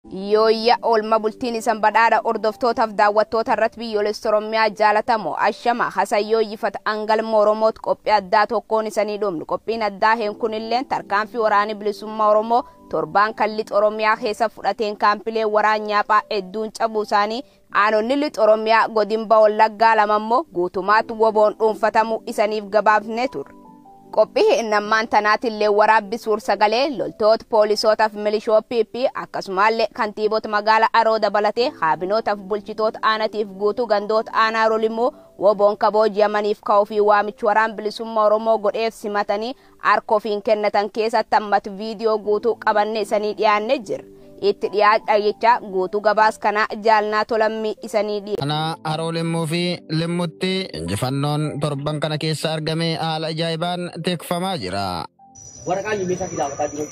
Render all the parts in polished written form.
Yooyya oolma bultiin isan badhaadha hordoftootaaf daawwattoota irratti biyyoolessa Oromiyaa jaalatamoo ashama hasayyoo yifata angalma Oromoot qophii addaa tokkoon isanii dhumnu. Qophiin addaa heen kunilleen tarkaanfii waraanni bilisummaa Oromoo torbaan kan lixa Oromiyaa keessa fudhateen kaampilee waraan nyaaphaa hedduun cabuu isaanii aanonni lixa Oromiyaa godinba Wallaggaa lamammoo guutumaatti woboon dhuunfatamuu isaniif gabaafne turre. Qophii hinnammaan tanaatillee waraabbi suur-sagalee loltoota poolisootaaf milishooppii fi akkasumallee kantiibota magaalaa Aroo dabalatee haabinootaaf bulchitoota aanatiif guutuu gandoota aanaa Rolimmoo woboon kabooji'amaniif ka'uu fi waamichi waraan bilisummaa Oromoo godheef simatanii harka ofiin kennatan keessatti ammatu viidiyoo guutuu qabanne isanii dhiyaanne jira. Itti dhiyaadha jecha guutuu gabaas kanaa jaalnaa tolammii isanii dhiye. Aanaa Haroo Limmuu fi Limmutti injifannoon torban kana keessa argame haala ajaa'ibaan teekfamaa jira. Waraqaan meeshaa kilaabataa jiru.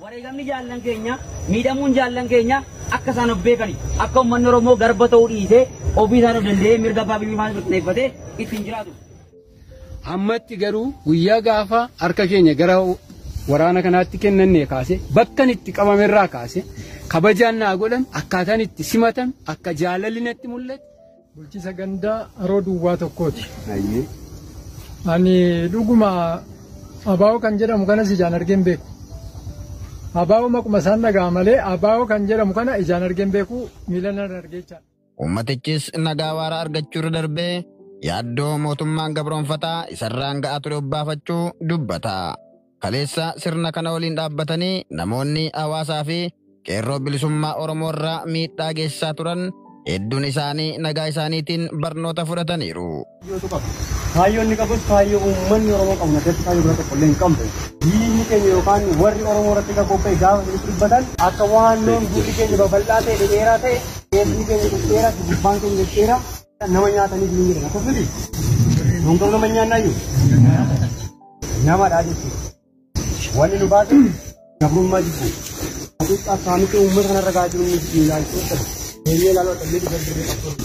Wareegamni jaallan keenya, miidhamuun jaallan keenya akka isaan of beekani, akka uummanni Oromoo garba ta'uu dhiisee ofii isaan of danda'ee mirga abbaa biyyummaa mirkaneeffatee ittiin jiraatu. Ammatti garuu guyyaa gaafa harka keenya gara waraana kanaatti kennannee kaase bakkan itti qabamerraa kaase kabajaan naa godhan akkaataan itti simatan akka jaalalli natti mul'ate. Bulchiisa gandaa Haroo Duwwaa tokkooti. Ani dhuguma abaa'oo kan jedhamu kanas ijaan argeen beeku. Abaa'oo maquma isaan dhaga'a malee abaa'oo kan jedhamu kana ijaan argeen beeku miila nan argee jechaadha. Uummatichis nagaa waaraa argachuu irra darbee yaaddoo mootummaan gabroonfataa isarraan ga'aa ture obbaafachuu dubbata. Kaleessa sirna kana waliin dhaabbatanii namoonni hawaasaa fi qeerroo bilisummaa Oromoo irraa miidhaa geessisaa turan hedduun isaanii nagaa isaaniitiin barnoota fudhataniiru. Kaayyoon inni qabus kaayyoo uummanni Oromoo qabu addatti kaayyoo bira tokko illee hin qabne. Diinni keenya yookaan warri Oromoo irratti kan bobba'e gaafa isinitti dubbatan akka waan noon gurri keenya babal'aa ta'e dhedheeraa ta'e keessi keenya dhedheeraa gubbaan keenya dhedheeraa nama nyaatanii ni jedhan akkasumas nuun qabu nama nyaannaayyuu namadhaa jechuudha. Wanni nu baase gabrummaa jibbu. Hacuuccaa saamicha uummata kanarra gahaa jiru nu ilaalchuu qabu. Eeyyee ilaaluu dhalli dubartii qabdu.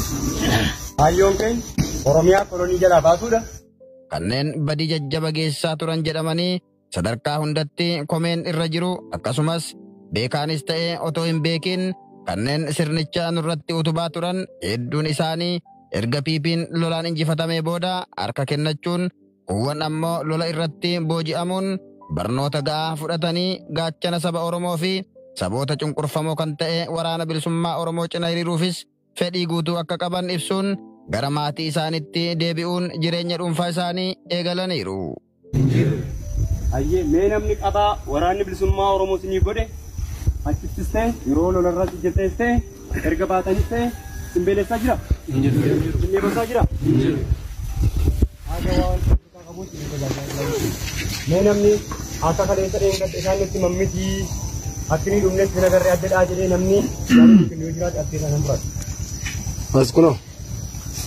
Kaayyoon keenya Oromiyaa kolonii jalaa baasuudha. Kanneen badii jajjaba geessisaa turan jedhamanii sadarkaa hundatti komeen irra jiru akkasumas beekaanis ta'e otoo hin beekin kanneen sirnicha nurratti utubaa turan hedduun isaanii erga piipiin lolaan injifatamee booda harka kennachuun kuuwwan ammoo lola irratti booji'amuun barnoota ga'aa fudhatanii gaachana saba Oromoo fi saboota cunqurfamoo kan ta'e waraana bilisummaa Oromoo cina hiriiruufis fedhii guutuu akka qaban ibsuun gara maatii isaanitti deebi'uun jireenya dhuunfaa isaanii eegalaniiru. Hayyee mee namni qabaa waraanni bilisummaa Oromoo isinii godhe achittis ta'e yeroo lolarratti jirtes ta'e erga baatanis ta'e isin beelessaa jira? Isin beelessaa jira? Mee namni akka kaleessa dheengadde isaan nutti mammitii akkinii dhumnetti sin agarree addadhaa jedhee namni yoo jiraate abdii isaa nan fudhata. As kunoo.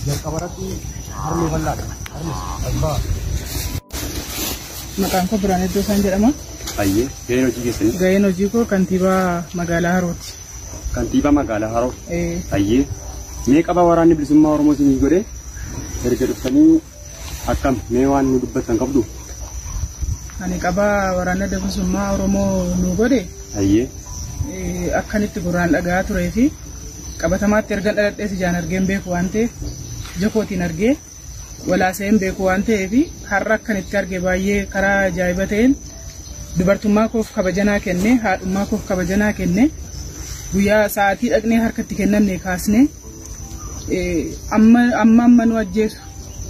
Jalqabarratti harmee bal'aadha. Harmee as ba'a. Maqaan koo Birhaan Iddoo jedhama. Hayyee gaheen hojii keessanii? Gaheen hojii koo kantiibaa magaalaa Harooti. Kantiibaa magaalaa Haroo? Hayyee mee qabaa waraanni bilisummaa Oromoo isinii godhe erga dhuftanii akkam mee waan nu dubbattan qabdu? Ani qabaa waraana bilisummaa Oromoo nu godhe. Hayyee. Akkanitti gurraan dhaga'aa turee fi qabatamaatti erga dhaladhees ijaan argeen beeku waan ta'eef ija kootiin argee walaaseen beeku waan ta'eef har'a akkanitti arge baay'ee karaa ajaa'iba ta'een dubartummaa koof kabajanaa kenne haadhummaa koof kabajanaa kenne guyyaa sa'aatii dhaqnee harkatti kennanne kaasne amma amma nu ajjeesu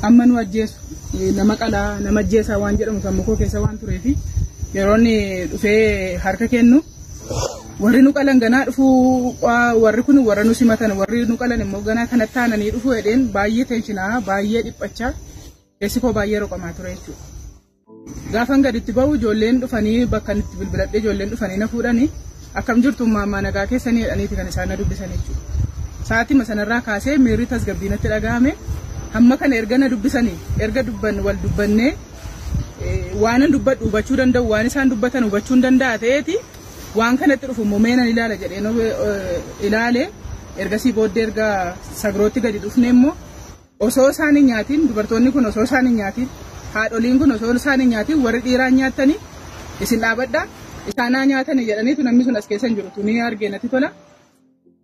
amma nu ajjeesu nama qalaa nama ajjeesaa waan jedhamu sammuu koo keessa waan tureef yeroo inni dhufee harka kennu warri nu qalan ganaa dhufuu warri kun warra nu simatan warri nu qalan immoo ganaa kanatti aananii dhufuu jedheen baay'ee teenshinaa baay'ee dhiphachaa keessi koo baay'ee roqamaa ture jechuudha. Gaafan gaditti bahu ijoolleen dhufanii bakka itti bilbiladhee ijoolleen dhufanii na fuudhanii akkam jirtu maammaa nagaa keessanii jedhaniiti kan isaan na dubbisan jechuudha. Sa'aatima sanarraa kaasee miirri tasgabbii natti dhagahame hamma kana erga na dubbisanii erga dubban wal dubbannee waan dubbadhu hubachuu danda'u waan isaan dubbatan hubachuu hin danda'a ta'eeti waan kanatti dhufu immoo meenan ilaala jedheen ilaale ergasii booddee erga sagrootti gadi dhufne immoo Osoo isaan hin nyaatiin dubartoonni kun osoo isaan hin nyaatiin haadholiin kun osoo isaan hin nyaatiin warri dhiiraan nyaatanii isin dhaabadhaa isaanaa nyaatanii jedhaniitu namni sun as keessa hin jiru tuni argee natti tola.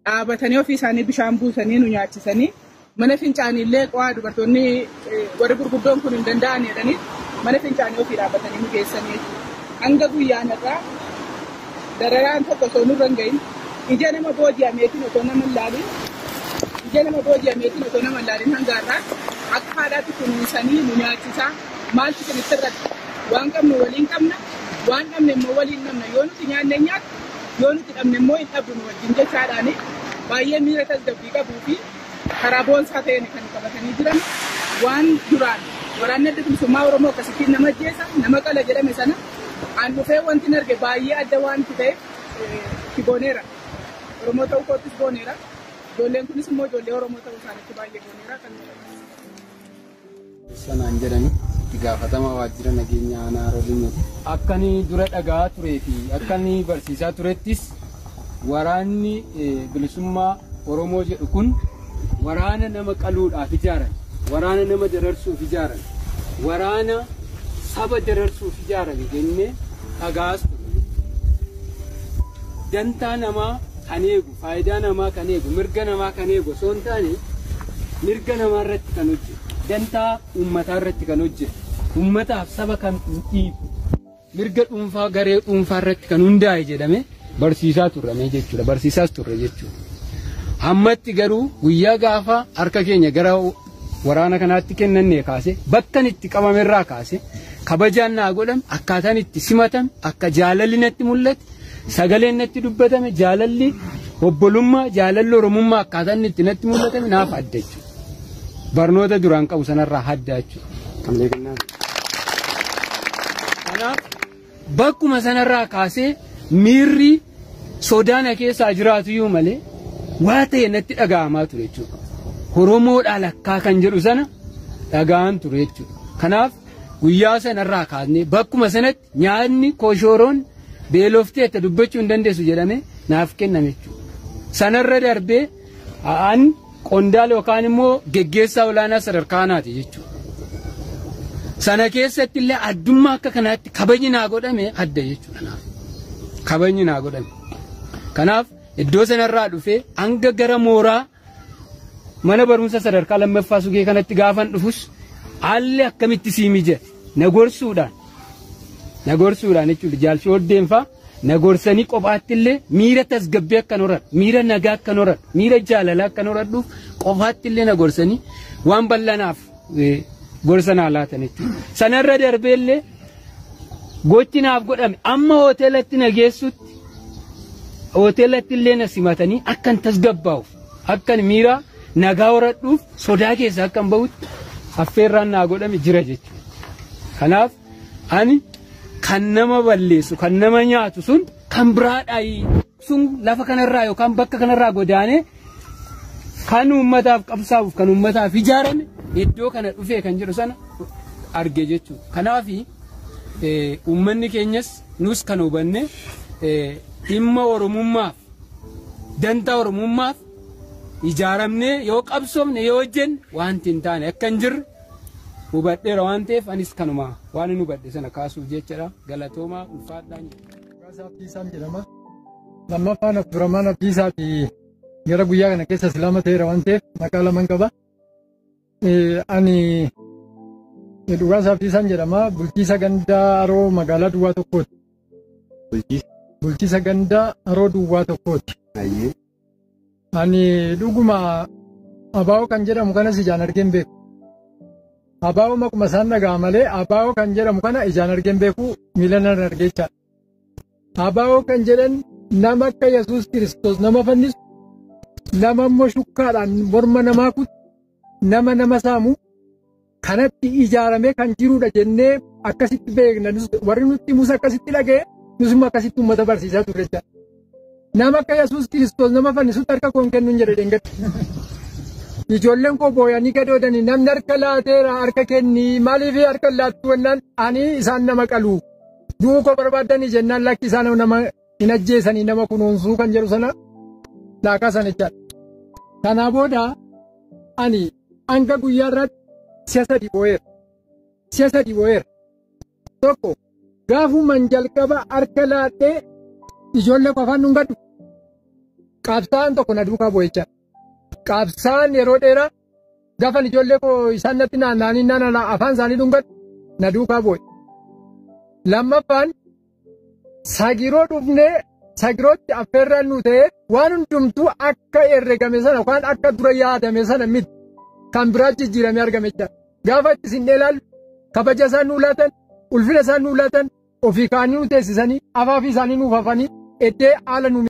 Dhaabatanii ofii isaanii bishaan buusanii nu nyaachisanii mana fincaanii illee qo'aa dubartoonni warri gurguddoon kun hin danda'an jedhanii mana fincaanii ofii dhaabbatanii nu geessanii jechuudha. Hanga guyyaan irraa dararaan tokko osoo nurra hin gahin ija nama booji'ameetiin osoo nama hin laalin ija nama booji'ameetiin osoo nama hin laalin hanga har'aa akka haadhaatti kunuunsanii nu nyaachisaa maaltu isinitti irratti waan qabnu waliin qabna waan dhabne immoo waliin dhabna yoo nuti nyaanne nyaattu yoo nuti dhabne immoo hin dhabdu nu wajjin jechaadhaani baay'ee miira tasgabbii qabuu fi karaa boonsaa ta'een kan qabatanii jiran waan duraan waraanni adda bilisummaa Oromoo akkasittiin nama ajjeesa nama qala jedhame sana an dhufee wanti hin arge baay'ee adda wanti ta'eef itti booneera. Oromoo ta'uu koottis booneera. Ijoolleen kunis immoo ijoollee Oromoo ta'uu isaaniitti baay'ee booneera kan Sanaan jedhani itti gaafatama waajjira nageenya aanaa Haroo Limmuuti. Akka inni dura dhagaa turee fi akka inni barsiisaa turettis waraanni bilisummaa Oromoo jedhu kun waraana nama qaluudhaaf ijaaran, waraana nama dararsuuf ijaaran, waraana saba dararsuuf ijaaran jennee dhagaas turre. Dantaa namaa kan eegu, faayidaa namaa kan eegu, mirga namaa kan eegu osoo hin taane mirga namaa irratti kan hojjetu, dantaa uummataa irratti kan hojjetu, uummataaf saba kan dhiibu, mirga dhuunfaa garee dhuunfaa irratti kan hundaa'e jedhame barsiisaa turre jechuudha. Barsiisaas turre jechuudha. Ammatti garuu guyyaa gaafa harka keenya gara waraana kanaatti kennannee kaase bakka itti qabamerraa kaase kabajaan naa godhame akkaataan itti simatame akka jaalalli natti mul'ate sagaleen natti dubbatame jaalalli obbolummaa jaalalli oromummaa akkaataan itti natti mul'atame naaf adda jechuudha. Barnoota duraan qabu sanarraa adda jechuudha. Kanaaf bakkuma sanarraa kaasee miirri sodaana keessaa jiraatu iyyuu malee waa ta'e natti dhaga'amaa ture jechuudha. Oromoodhaa lakkaa kan jedhu sana dhaga'an ture jechuudha. Kanaaf guyyaa sanarraa kaasnee bakkuma sanatti nyaanni koshooroon beeloftee itti dubbachuu hin dandeessu jedhame naaf kenname jechuudha. Sanarra darbee an qondaala yookaan immoo geggeessaa olaanaa sadarkaa anaati jechuudha. Sana keessatti illee addummaa akka kanaatti kabajni naa godhame adda jechuudha naaf. Kabajni naa godhame. Kanaaf iddoo sanarraa dhufee hanga gara mooraa mana barumsa sadarkaa lammaffaa sugee kanatti gaafan dhufus haalli akkamitti sii mijate na gorsuudhaan jechuudha jaalchii hoddeenfaa na gorsanii kophaatti illee miira tasgabbii akkan horadhu miira nagaa akkan horadhu miira jaalalaa akkan horadhuuf kophaatti illee na gorsanii waan bal'anaaf gorsa naa laatan jechuudha. Sanarra darbee illee gochi naaf godhame amma hoteelatti na geessutti hoteelatti illee na simatanii akkan tasgabbaa'uuf akkan miira nagaa horadhuuf sodaa keessa akkan bahutti affeerraan naa godhame jira jechuudha. Kanaaf ani kan nama balleessu kan nama nyaatu sun kan biraadhaa sun lafa kanarraa yookaan bakka kanarraa godaanee kan uummataaf qabsaa'uuf kan uummataaf ijaarame iddoo kana dhufee kan jedhu sana arge jechuudha. Kanaaf uummanni keenyas nus kan hubanne dhimma Oromummaaf dantaa Oromummaaf ijaaramnee yoo qabsoomne yoo hojjenne wanti hin taane akka hin jirre hubadheera waan ta'eef anis kanuma waan hin hubadhe sana kaasuuf jechaadha. Galatoomaa ulfaadhaan jedhama. Lammaffaan Abdurrahmaan Abdiisaati gara guyyaa kana keessa Islaama ta'eera waan ta'eef maqaa lamaan qaba. Ani Dhugaasaa Abdiisaan jedhama. Bulchiisa gandaa Haroo magaalaa Duwwaa tokkooti. Bulchiisa gandaa Haroo Duwwaa tokkooti. Ani dhuguma Abaa'oo kan jedhamu kanas ijaan argee hin beeku. Abaa'oo maquma isaan dhaga'a malee Abaa'oo kan jedhamu kana ijaan argee hin beeku miila nan argee jechaadha. Abaa'oo kan jedhan nama akka Yesuus Kiristoos nama fannisu, nama immoo shukkaadhaan morma namaa kutu, nama nama saamu kanatti ijaaramee kan jirudha jennee akkasitti beekna. Warri nutti himus akkasitti dhaga'e nus immoo akkasitti uummata barsiisaa turre jechaadha. Nama akka Yesuus Kiristoos nama fannisutti harka koon kennuun jedhe dhengatti. Ijoolleen koo booyanii gadoodanii namni harka laateera harka kennii maaliif harka laattu jennaan ani isaan nama qalu. Du'uu koo barbaadanii jennaan lakki isaan nama hin ajjeesanii nama kunuunsuu kan jedhu sana laakaa sana jechaadha. Kanaa booda ani Hanga guyyaa irratti si'a sadii boo'eera. Si'a sadii boo'eera. Tokko gaafuman jalqaba harka laadhee ijoollee qofaan dhungadhu. Qabsaa'aan tokko na duukaa boo'ichaa. Qabsaa'aan yeroo dheeraa gaafan ijoollee koo isaan natti naanna'anii naanna'aa afaan isaanii dhungadhu na duukaa boo'e. Lammaffaan sagiroo dhufnee sagirootti affeerraan nu ta'ee waan hundumtuu akka herregame sana yookaan akka dura yaadame sana miti kan biraa jijjiiramee argame jechaadha. Gaafa itti isin ilaallu kabaja isaan nuu laatan, ulfina isaan nuu laatan, ofii kaanii nu teessisanii, afaafii isaanii nuuf hafanii, eddee haala nu